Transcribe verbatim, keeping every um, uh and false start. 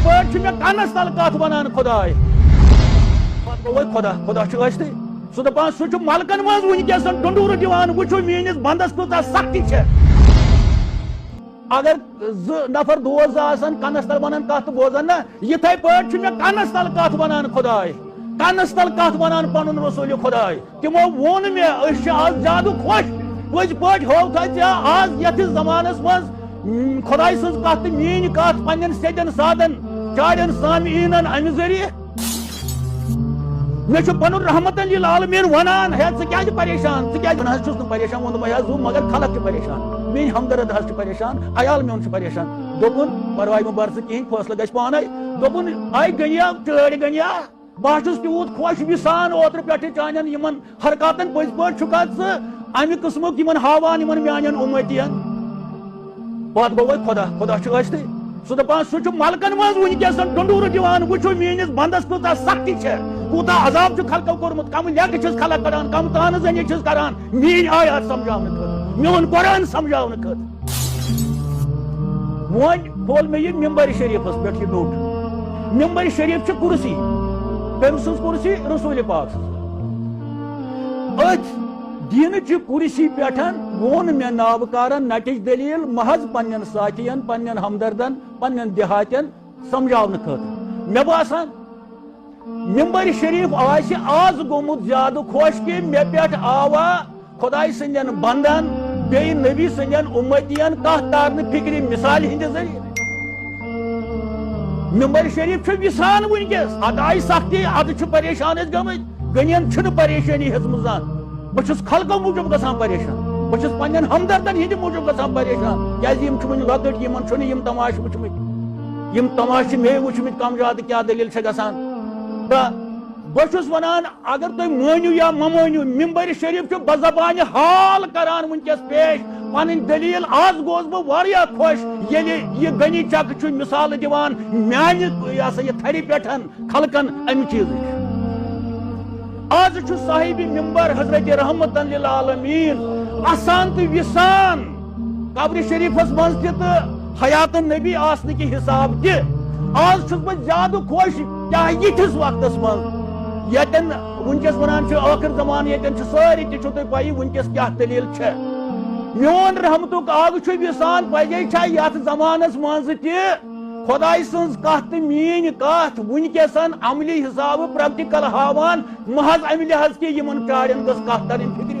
پٲٹھۍ چھُ مےٚ کنس تل کتھ ونان خداے۔ پتہٕ گوٚو وۄنۍ خدا، خدا چھُ ٲستھٕے۔ سُہ دپان، سُہ چھُ ملکن منٛز وٕنکیٚس ڈُنڈورٕ دِوان، وٕچھِو میٲنِس بندس کۭژاہ سختی چھےٚ۔ اگر زٕ نفر دوس زٕ آسن، کنس تل ونان کتھ تہٕ بوزن نہ، یِتھے پٲٹھۍ چھُ مےٚ کنس تل کتھ ونان خداے، کنس تل کتھ ونان پنُن رسول خداے۔ تِمو ووٚن مےٚ، أسۍ چھِ آز زیادٕ خۄش۔ پٔزۍ پٲٹھۍ ہٲو تھا ژےٚ آز یتھِس زمانس منٛز، م، خداے سٕنٛز کتھ تہٕ میٲنۍ کتھ پننٮ۪ن سیٚدٮ۪ن سادن چاڑٮ۪ن سامعیٖنن امہِ ذٔریعہٕ؟ مےٚ چھُ پنُن رحمتن للعالمین ونان، ہے، ژٕ کیازِ پریشان؟ ژٕ کیازِ؟ بہٕ نہ حظ چھُس نہٕ پریشان، ووٚن دوٚپمَے حظ، ہُہ، مگر خلق چھِ پریشان، میٲنۍ ہمدرد حظ چھِ پریشان، عیال میون چھُ پریشان۔ دوٚپُن، پرواے مہٕ بر ژٕ کِہیٖنۍ، فٲصلہٕ گژھِ پانے۔ دوٚپُن، آے گٔنیا، چٲڑۍ گٔنیا، بہٕ ہا چھُس تیوٗت خۄش وِسان اوترٕ پٮ۪ٹھٕ چانٮ۪ن یِمن حرکاتن۔ پٔزۍ پٲٹھۍ چھُکھا ژٕ امہِ قٕسمُک یِمن ہاوان، یِمن میانٮ۪ن اُمتین؟ پتہٕ گوٚو وۄنۍ خۄدا، خۄدا چھُ ٲستھٕے۔ سُہ دپان، سُہ چھُ ملکن منٛز وٕنکیٚس ڈُنڈورٕ دِوان، وٕچھِو میٲنِس بندس کۭژاہ سختی چھےٚ، کوٗتاہ عذاب چھُ خلقو کوٚرمُت، کم لیٚکہٕ چھِس خلق کڑان، کم تانہٕ زنہِ چھِس کران، میٲنۍ آیات سمجھاونہٕ خٲطرٕ، میون قرآن سمجھاونہٕ خٲطرٕ۔ وۄنۍ کھول مےٚ یہِ ممبر شریفس پٮ۪ٹھ یہِ نوٚٹ۔ ممبر شریف چھِ کرسی، کٔمۍ سٕنٛز کرسی؟ رسول پاک سٕنٛز۔ أتھۍ دیٖنہٕ چہِ کرسی پٮ۪ٹھ ووٚن مےٚ نابکارن نٹٕچ دٔلیٖل محض پننٮ۪ن ساتھین، پننٮ۪ن ہمدردن، پننٮ۪ن دیہاتین سمجھاونہٕ خٲطرٕ۔ مےٚ باسان، ممبر شریف آسہِ آز گوٚمُت زیادٕ خۄش کہِ مےٚ پٮ۪ٹھ آوا خۄداے سٕنٛدٮ۪ن بندن، بیٚیہِ نبی سٕنٛدٮ۪ن اُمتین کتھ تارنہٕ فکرِ مثالہِ ہٕنٛدِ ذٔریعہٕ۔ ممبر شریف چھُ وِسان وٕنکیٚس، ادٕ آیہِ سختی، ادٕ چھِ پریشان أسۍ گٔمٕتۍ، غنین چھُنہٕ پریشٲنی ہیٚژمٕژ زانٛہہ۔ بہٕ چھُس خلقو موٗجوٗب گژھان پریشان، بہٕ چھُس پننٮ۪ن ہمدردن ہٕنٛدِ موٗجوٗب گژھان پریشان، کیازِ یِم چھِ وُنہِ لۄکٕٹۍ، یِمن چھُنہٕ یِم تماشہٕ وٕچھمٕتۍ، یِم تماشہٕ چھِ مے وٕچھمٕتۍ کم زیادٕ کیٛاہ دٔلیٖل چھےٚ گژھان۔ تہٕ بہٕ چھُس ونان، اگر تُہۍ مٲنِو یا مہ مٲنِو، ممبر شریف چھُ بزبانِ حال کران وٕنکیٚس پیش پنٕنۍ دٔلیٖل۔ آز گوس بہٕ واریاہ خۄش ییٚلہِ یہِ غنی چک چھُ مثال دِوان میانہِ، یہِ ہسا یہِ تھرِ پٮ۪ٹھ خلقن امہِ چیٖزٕچ۔ آز چھُ صاحب ممبر حضرت رحمتن للعالمین اسان تہٕ وِسان قبرِ شریفس منٛز تہِ تہٕ حیات نبی آسنہٕ کہِ حساب تہِ۔ آز چھُس بہٕ زیادٕ خۄش کیٛاہ یِتھِس وقتس منٛز ییٚتٮ۪ن وٕنکیٚس ونان چھِ ٲخر زمانہٕ، ییٚتٮ۪ن چھِ سٲری تہِ چھُو تۄہہِ پَیی وٕنکیٚس کیٛاہ دٔلیٖل چھےٚ۔ میون رحمتُک آب چھُ وِسان، پزے چھا یتھ زمانس منٛز تہِ خۄداے سٕنٛز کتھ تہٕ میٲنۍ کتھ وٕنکیٚسن عملی حسابہٕ پریکٹیکل ہاوان، محض امہِ لحاظ کہِ یِمن چاڑٮ۪ن گٔژھ کتھ ترٕنۍ فکرِ۔